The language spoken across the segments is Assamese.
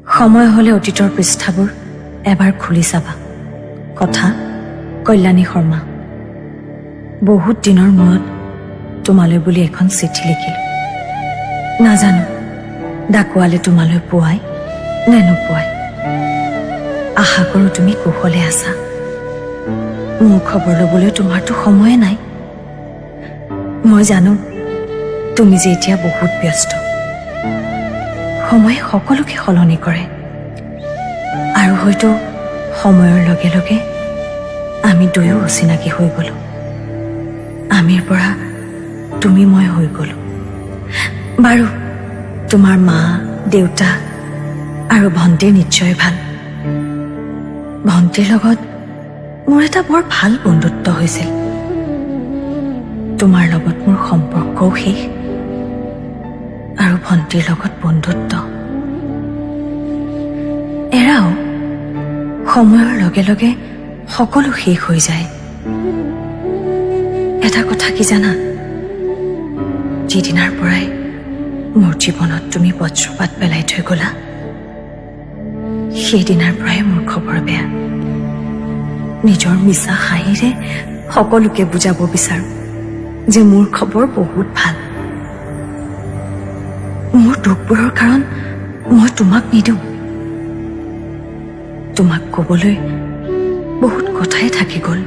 সময় হ'লে অতীতৰ পৃষ্ঠাবোৰ এবাৰ খুলি চাবা। কথা কল্যাণী শৰ্মা। বহুত দিনৰ মূৰত তোমালৈ বুলি এখন চিঠি লিখিলোঁ। নাজানো ডাকোৱালে তোমালৈ পোৱাই নে নোপোৱাই। আশা কৰোঁ তুমি কুশলে আছা। মোৰ খবৰ ল'বলৈ তোমাৰতো সময়ে নাই। মই জানো তুমি যে এতিয়া বহুত ব্যস্ত। সময়ে সকলোকে সলনি কৰে আৰু হয়তো সময়ৰ লগে লগে আমি দুয়ো অচিনাকি হৈ গলো। আমিৰ পৰা তুমি মই হৈ গলো। বাৰু, তোমাৰ মা দেউতা আৰু ভণ্টিৰ নিশ্চয় ভাল। ভণ্টিৰ লগত মোৰ এটা বৰ ভাল বন্ধুত্ব হৈছিল। তোমাৰ লগত মোৰ সম্পৰ্কও শেষ আৰু ভণ্টিৰ লগত বন্ধুত্ব এৰাও। সময়ৰ লগে লগে সকলো শেষ হৈ যায়। এটা কথা কি জানা, যিদিনাৰ পৰাই মোৰ জীৱনত তুমি বজ্ৰপাত পেলাই থৈ গলা, সেইদিনাৰ পৰাই মোৰ খবৰ বেয়া। নিজৰ মিছা হাঁহিৰে সকলোকে বুজাব বিচাৰো যে মোৰ খবৰ বহুত ভাল। মোৰ দুখবোৰৰ কাৰণ মই তোমাক নিদিওঁ। তোমাক কবলৈ বহুত কথাই থাকি গ'ল।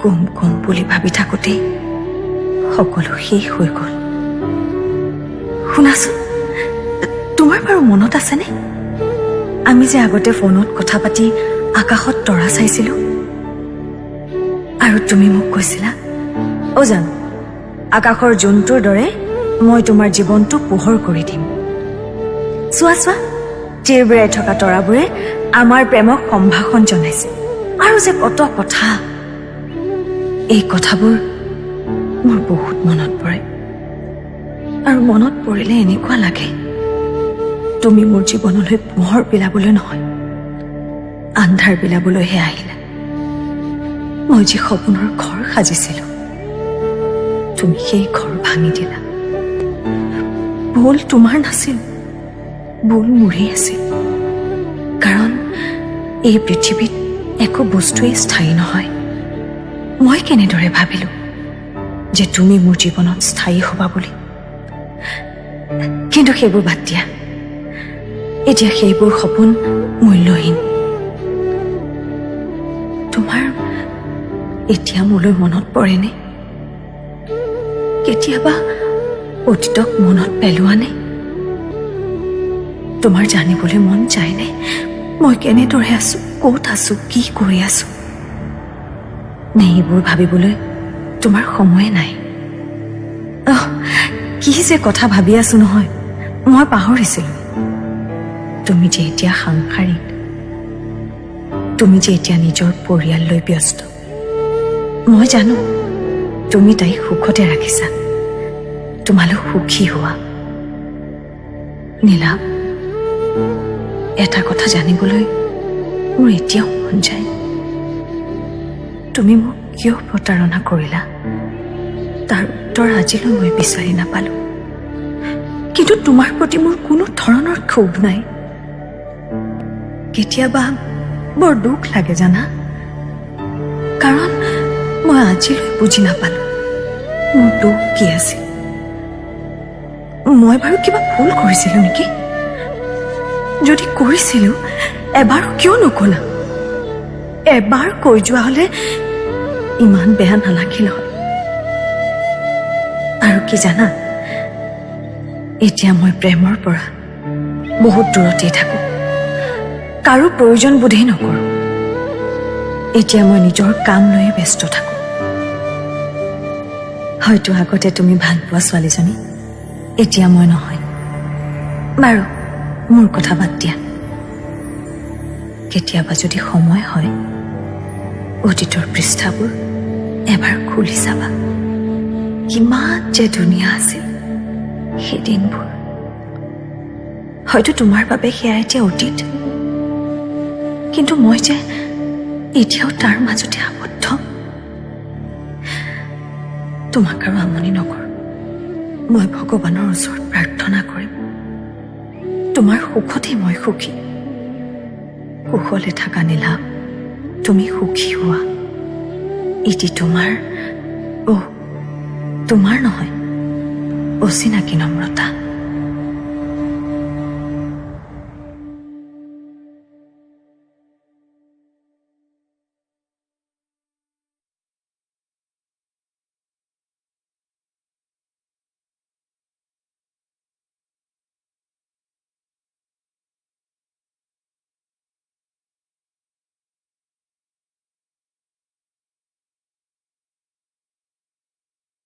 কম কম বুলি ভাবি থাকোঁতেই সকলো শেষ হৈ গ'ল। শুনাচোন, তোমাৰ বাৰু মনত আছেনে আমি যে আগতে ফোনত কথা পাতি আকাশত তৰা চাইছিলো আৰু তুমি মোক কৈছিলা, অ' জান, আকাশৰ জোনটোৰ দৰে মই তোমাৰ জীৱনটো পোহৰ কৰি দিম। চোৱা চোৱা, চিৰবিৰাই থকা তৰাবোৰে আমাৰ প্ৰেমক সম্ভাষণ জনাইছে। আৰু যে কত কথা। এই কথাবোৰ মোৰ বহুত মনত পৰে আৰু মনত পৰিলে এনেকুৱা লাগে তুমি মোৰ জীৱনলৈ পোহৰ বিলাবলৈ নহয়, আন্ধাৰ বিলাবলৈহে আহিলা। মই যি সপোনৰ ঘৰ সাজিছিলো, তুমি সেই ঘৰ ভাঙি দিলা। ভুল তোমাৰ নাছিল, ভুল মোৰেই আছিল। কাৰণ এই পৃথিৱীত একো বস্তুৱেই স্থায়ী নহয়। মই কেনেদৰে ভাবিলো যে তুমি মোৰ জীৱনত স্থায়ী হবা বুলি? কিন্তু সেইবোৰ বাদ দিয়া, এতিয়া সেইবোৰ সপোন মূল্যহীন। তোমাৰ এতিয়া মোলৈ মনত পৰেনে? কেতিয়াবা অতীতক মনত পেলোৱানে? তোমাৰ জানিবলৈ মন যায়নে মই কেনেদৰে আছো, ক'ত আছো, কি কৰি আছো? নে এইবোৰ ভাবিবলৈ তোমাৰ সময়ে নাই? আহ, কি যে কথা ভাবি আছো নহয়, মই পাহৰিছিলো তুমি যে এতিয়া সাংসাৰিক, তুমি যে এতিয়া নিজৰ পৰিয়াল লৈ ব্যস্ত। মই জানো তুমি তাইক সুখতে ৰাখিছা। তোমালোক সুখী হোৱা। নীলাভ, এটা কথা জানিবলৈ মোৰ এতিয়াও মন যায়, তুমি মোক কিয় প্ৰতাৰণা কৰিলা? তাৰ উত্তৰ আজিলৈ মই বিচাৰি নাপালো। কিন্তু তোমাৰ প্ৰতি মোৰ কোনো ধৰণৰ ক্ষোভ নাই। কেতিয়াবা বৰ দুখ লাগে জানা, কাৰণ মই আজিলৈ বুজি নাপালো মোৰ দুখ কি আছিল। মই বাৰু কিবা ভুল কৰিছিলো নেকি? যদি কৰিছিলো, এবাৰো কিয় নকলা? এবাৰ কৈ যোৱা হলে ইমান বেয়া নালাগিল হয়। আৰু কি জানা, এতিয়া মই প্ৰেমৰ পৰা বহুত দূৰতেই থাকো। কাৰো প্ৰয়োজন বোধেই নকৰো। এতিয়া মই নিজৰ কাম লৈয়ে ব্যস্ত থাকো। হয়তো আগতে তুমি ভাল পোৱা ছোৱালীজনী এতিয়া মই নহয়। বাৰু, মোৰ কথা বাদ দিয়া। কেতিয়াবা যদি সময় হয়, অতীতৰ পৃষ্ঠাবোৰ এবাৰ খুলি চাবা। কিমান যে ধুনীয়া আছিল সেই দিনবোৰ। হয়তো তোমাৰ বাবে সেয়া এতিয়া অতীত, কিন্তু মই যে এতিয়াও তাৰ মাজতে আবদ্ধ। তোমাক আৰু আমনি নকৰোঁ। মই ভগৱানৰ ওচৰত প্ৰাৰ্থনা কৰিম, তোমাৰ সুখতেই মই সুখী। কুশলে থাকা নীলাভ, তুমি সুখী হোৱা। ইটি তোমাৰ, অ' তোমাৰ নহয়, অচিনাকি নম্ৰতা।